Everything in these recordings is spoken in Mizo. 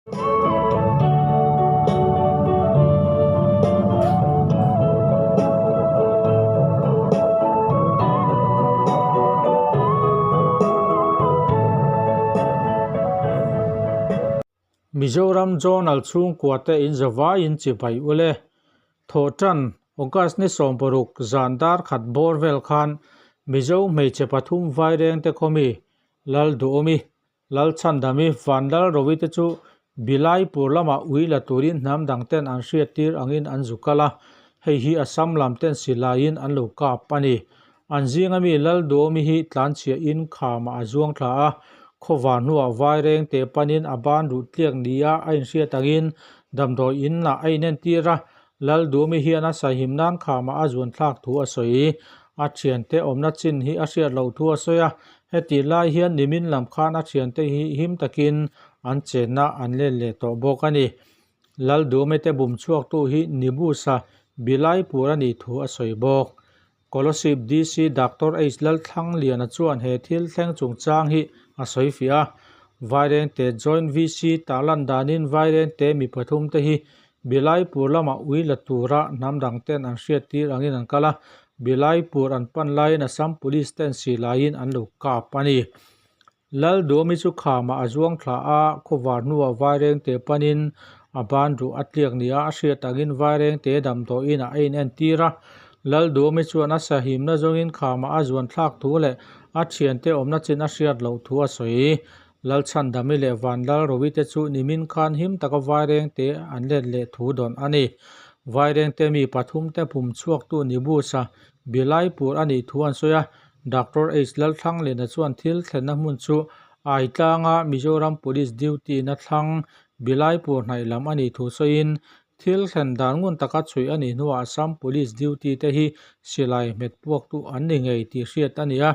Mizoram Journal chhungkua te in zavaiin chibai ule. Thawhtan, August ni 16 zan dar khat bawr vel khan Mizo hmeichhe pathum vairengte khawmi Lalduhawmi, Lalchhandami, Vanlalrovi te chu Bilaipur lamah ui la turin hnam dang ten an hriat tir angin an zu kal a, hei hi Assam lam ten silaiin an lo kap a ni. An zinga mi Lalduhawmi hi tlanchhiahin khamah a zuang thla a, khawvar hnuah vaireng te panin a ban ruh tliak nia a inhriat angin damdawi inah a inentir a, Lalduhawmi hian a sahim nan khamah a zuan thlak thu a sawi. A thiante awmna chin hi a hriat loh thu a sawi a, Hetih lai hian nimin lam khan a thiante hi him takin an chenna an let leh tawh bawk a ni. Lalduhmete bum chhuaktu hi Nibusa Bilaipur a nih thu a sawi bawk. Kolasib DC Doctor H Lalthlangliana chuan he thil thleng chungchang hi a sawi fiah a. Vairengte Joint VC tarlan danin Vairengte mi pathumte hi Bilaipur lamah ui la tura hnam dang ten an hriat tir angin an kal a, Bilaipur an pan laiin Assam Police ten silaiin an lo kap a ni. Lalduhawmi chu khamah a zuang thla a, khawvar hnuah Vairengte panin a ban ruh a tliak nia a hriat angin Vairengte damdawiin ah a inentir a. Lalduhawmi chuan a sahimna zawngin khamah a zuan thlak thu leh a thiante awmna chin a hriat loh thu a sawi. Lalchhandami leh Vanlalrovi te chu nimin khan him taka Vairengte an let leh thu dawn a ni. Vairengte mi pathum te pum chhuaktu Nibusa Bilaipur a nih thu an sawi a, Doctor H Lalthlangliana chuan thil thlenna hmun chu Aitlanga Mizoram Police duty na thlang Bilaipur hnaih lam a nih thu sawiin, thil thlen dan ngun taka chhui a nih hnuah Assam Police duty te hi silai hmet puaktu an ni ngei tih hriat a ni a.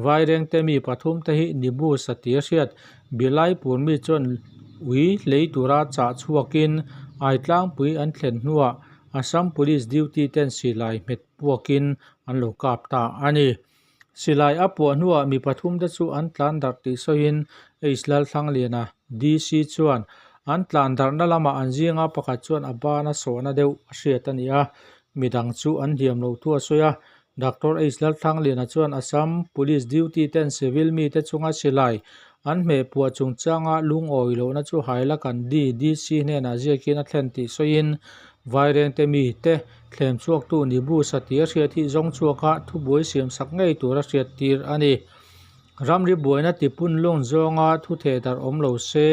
Vairengte mi pathum te hi Nibusa tia hriat Bilaipur mi chuan ui hlei tura chah chhuakin Aitlangpui an thlen hnuah Assam Police duty ten silai hmet puakin an lo kap ta a ni. Silai a puah hnuah mi pathum te chu an tlan darh tih sawiin H Lalthlangliana, DC chuan an tlan darhna lamah an zinga pakhat chuan a bana sawhna deuh a hriat a ni a, midang chu an hliam lo thu a sawi a. Doctor H Lalthlangliana chuan Assam Police duty ten civil mite chunga silai an hmeh puah chungchanga lungawi lohna chu Hailakandi DC hnenah ziakin a thlen tih sawiin Vairengte mite Thlem chhuaktu ni bu satia hriat hi zawng chhuaka thubuai siam sak ngei tura hriat tir a ni. Ramri buaina tipun lung zawnga thu theh darh awm lo se,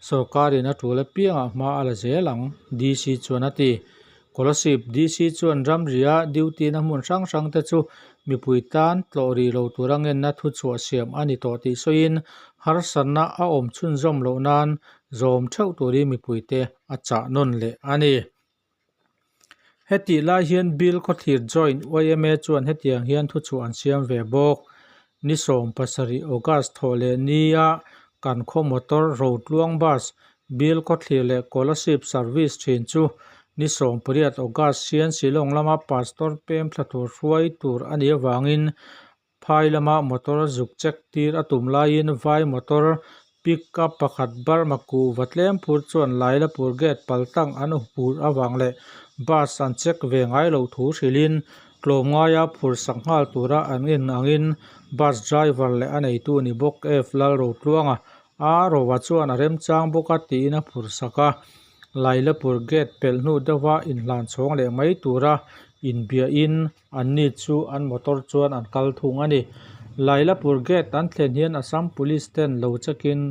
sawrkarin a tul apiangah hma a la zel ang, DC chuan a ti. Kolasib DC chuan ramria duty na hmun hrang hrang te chu mipui tan tlawh rih lo tura ngenna thuchhuah siam a ni tawh tih sawiin harsatna a awm chhunzawm loh nan zawm theuh turin mipuite a chah nawn leh a ni. Hetih lai hian Bill Khawthlir Joint yma chuan hetiang hian thuchhuah an siam ve bawk. Ni 17 August thawh leh nia kan khaw motor Rotluang Bus Bill Khawthlir leh Kolasib service thin chu ni 18 August hian Shillong lama Pastor pem thla tur hruai tur a nih avangin Phai lama motor zuk check tir a tum laiin vai motor pick up pakhat Burma kuhva tlem phur chuan Lailapur gate paltlang an hupur avang leh bus an check ve ngai loh thu hrilhin tlawmngaia phur sak nghal tura an en angin bus driver leh a neitu ni bawk F Lalrotluanga a rova chuan a remchang bawk a tiin a phur sak a. Lailapur gate pelh hnu deuha inhlan chhawng leh mai tura inbiahin Anni chu an motor chuan an kal thung a ni. Lailapur gate an thlen hian Assam Police ten lo check-in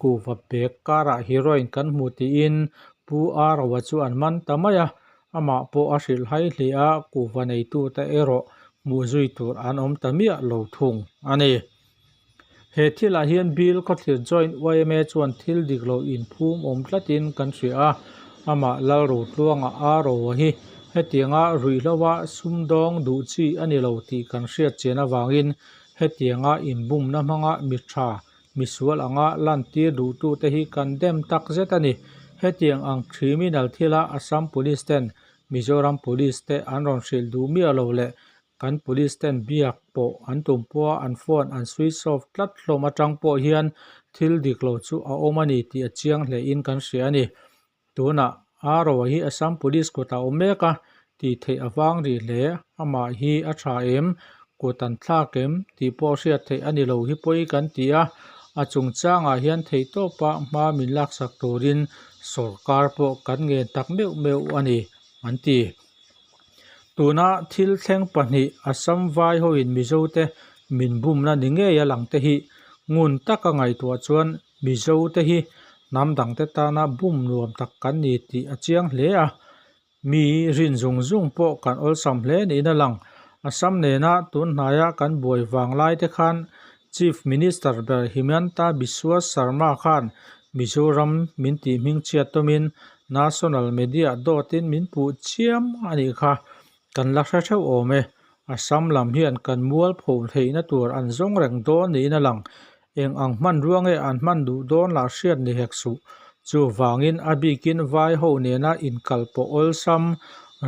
kuhva bag karah heroin kan hmu tiin Pu Arawa chu an man ta mai a, amah pawh a hrilh hai hle a, kuhva neitute erawh hmuh zui tur an awm ta miah lo thung a ni. He thilah hian Bill Khawthlir Joint yma chuan thil dik lo inphum awm tlatin kan hria a, amah Lalrotluanga Aroa hi hetianga ruihhloa sumdawng duh chi a ni lo tih kan hriat chian avangin hetianga inbumna hmanga mi tha, misual anga lantir duhtute hi kan dem tak zet a ni. Hetiang ang criminal thila Assam Police ten Mizoram Police te an rawn hrilh duh miah lo leh Kan police ten biak pawh an tum pawha an phone an switch off tlat hlawm atang pawh hian Thil dik lo chu a awm a ni tih a chiang hlein kan hria a ni. Tunah Arrow-a hi Assam Police kutah a awm mek a, tih theih a vang rih hle. Amah hi a tha em? Kut an thlak em? tih pawh hriat theih a ni lo hi pawi kan ti a. A chungchangah hian theihtawpa hma min laksak turin sawrkar pawh kan ngen tak meuh meuh a ni, an ti. Tuna thil thleng pahnih Assam vai hoin Mizote min bumna ni ngei a lang te hi ngun taka ngaihtuah chuan Mizote hi hnam dangte tana bum nuam tak kan ni tih a chiang hle a, mi rin zung zung pawh kan awlsam hle niin a lang. Assam nena tun hnaia kan buai vang lai te khan Chief Minister ber Himanta Biswa Sarma khan Mizoram min tih hmingchhiat tawmin National Media dawtin min puh chiam a nih kha kan la hre theuh awm e. Assam lam hian kan mualpho theihna tur an zawng reng dawn niin a lang. Eng ang hmanrua nge an hman duh dawn lah hriat ni hek suh. Chuvangin a bikin vai ho nena inkal pawh awlsam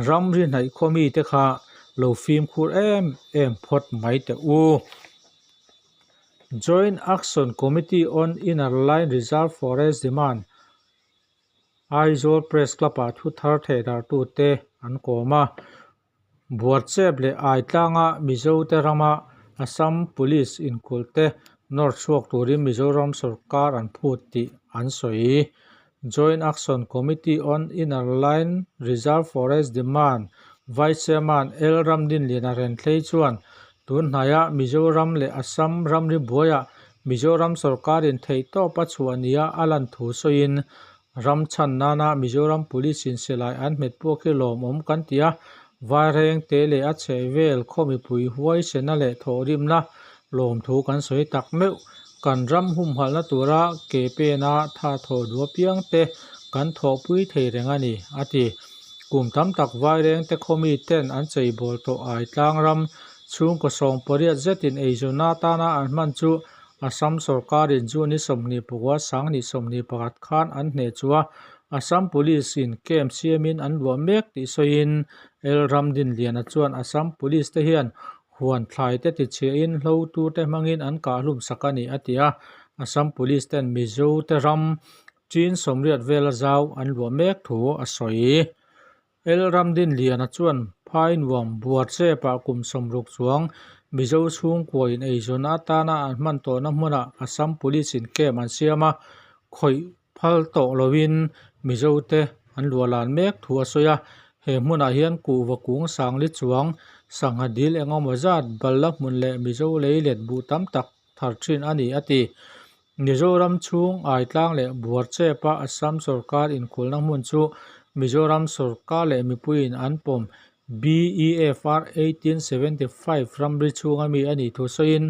ramri hnaih khaw mite kha lo fimkhur em em phawt mai teh u. Joint Action Committee on Inner Line Reserve Forest Demand Aizawl Press Club-ah thu thar thehdarhtute an kawm a. Buarchep leh Aitlanga Mizote rama Assam Police inkulhte nawr chhuak turin Mizoram sawrkar an phut tih an sawi. Joint Action Committee on Inner Line Reserve Forest Demand Vice Chairman L Ramdinliana Renthlei chuan tun hnaia Mizoram leh Assam ramri buaiah Mizoram sawrkarin theihtawp a chhuah nia a lan thu sawiin Ram chhan nana Mizoram Police in silai an hmet puak hi lawmawm kan ti a, Vairengte leh a chhehvel khaw mipui huaisena leh thawhrimna lawmthu kan sawi tak meuh. Kan ram humhalhna tura ke pena tha thawh duh apiang te kan thawhpui thei reng a ni, a ti. Kum tam tak Vairengte khaw mi ten an cheibawl tawh Aitlang ram chhungkaw 80 zetin eizawnna atana an hman chu Assam sorkarin June ni 25 2021 khan an hneh chu a, Assam Police in camp siamin an luah mek tih sawiin L Ramdinliana chuan Assam Police te hian huan thlai te tichhiahin hlotu te hmangin an kahhlum sak a ni a ti a, Assam Police ten Mizo te ram chin 80 vela zau an luah mek thu a sawi. El Ramdinliana chuan phai nuam Buarchepah kum 60 chuang Mizo chhungkua in eizawnna atana an hman tawhna hmunah Assam Police in camp an siam a, khawih phal tawh loin Mizo te an luahlan mek thu a sawi a. He hmunah hian kuhva kung sangli chuang sangha dil engemaw zat balla hmun leh Mizo lei let buh tam tak thar thin a ni a ti. Mizoram chhung Aitlang leh Buarchepa Assam sawrkar inkulhna hmun chu Mizoram sawrkar leh mipuiin an pawm BEFR 1875 ramri chhunga mi a nih thu sawiin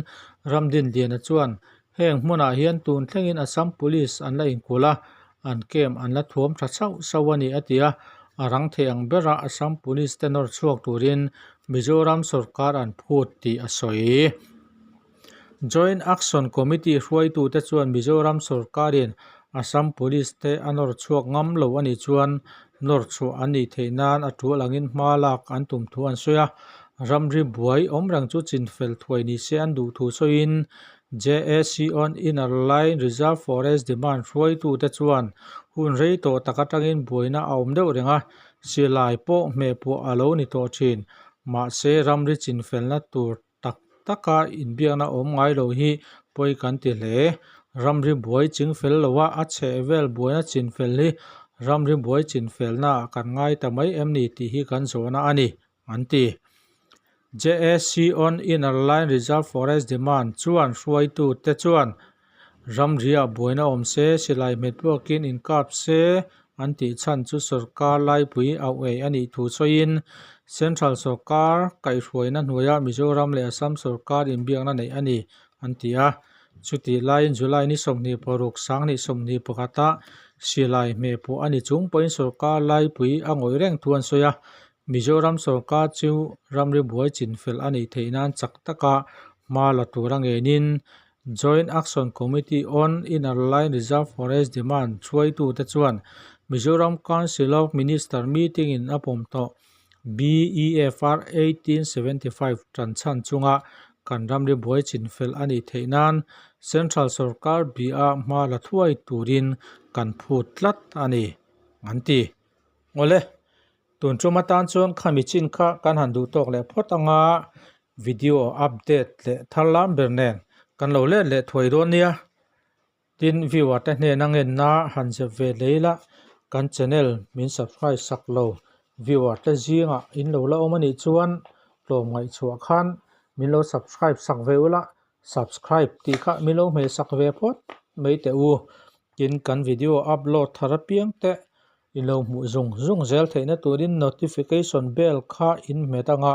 Ramdinliana chuan heng hmunah hian tun thlengin Assam Police an la inkulh a, an camp an la thuam tha sauh sauh a ni a ti a, a rang thei ang bera Assam Police te nawr chhuak turin Mizoram sawrkar an phut tih a sawi. Joint Action Committee hruaitute chuan Mizoram sawrkarin Assam Police te a nawr chhuak ngam lo a nih chuan nawr chhuah an nih theih nan a tul angin hma lak an tum thu an sawi a. Ramri buai awm reng chu chinfel thuai ni se an duh thu sawiin JAC on Inner Line Reserve Forest Demand hruaitute chuan hun rei tawh tak atangin buaina a awm deuh reng a, silai pawh hmehpuah a lo ni tawh thin. Mahse ramri chinfelna tur tak taka inbiakna awm ngai lo hi pawi kan ti hle. Ramri buai chingfel loa a chhehvel buaina chinfel hi ramri buai chinfelnaah kan ngai ta mai em ni tih hi kan zawhna a ni, an ti. JAC on Inner Line Reserve Forest Demand chuan hruaitute chuan Ramriah buaina awm se, silai hmet puakin inkap se an tih chhan chu sawrkar laipui auh ei a nih thu sawiin Central sawrkar kaihhruaina hnuaiah Mizoram leh Assam sawrkar inbiakna neih a ni an ti a. Chutih laiin July ni 26, 2021 ah silai hmeh pawh a ni chung pawhin sawrkar laipui a ngawih reng thu an sawi a. Mizoram sawrkar chu ramri buai chinfel a nih theih nan chak taka hma la tura ngenin Joint Action Committee on Inner Line Reserve Forest Demand hruaitute chuan Mizoram Council of Minister meeting in a pawm tawh BEFR 1875 tan chhan chunga kan ramri buai chinfel a nih theih nan Central sorkar bih-a hma la thuai turin kan phut tlat a ni, an ti. Awle, tun tum atan chuan khami chin kha kan han duh tawk leh phawt anga video update leh thar lam ber nen kan lo let leh thuai dawn nia. Tin, viewer te hnena ngenna han zep ve lei la, kan channel min subscribe sak lo viewer te zingah in lo la awm a nih chuan tlawm ngaihchhuah khan min lo subscribe sak ve ula, subscribe tih kha min lo hmeh sak ve phawt mai teh u. Tin, kan video upload thar apiang te in lo hmuh zung zung zel theihna turin notification bell kha in hmet anga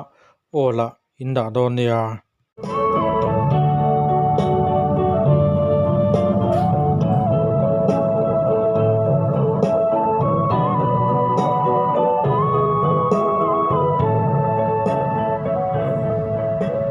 aw lah in dah dawn nia.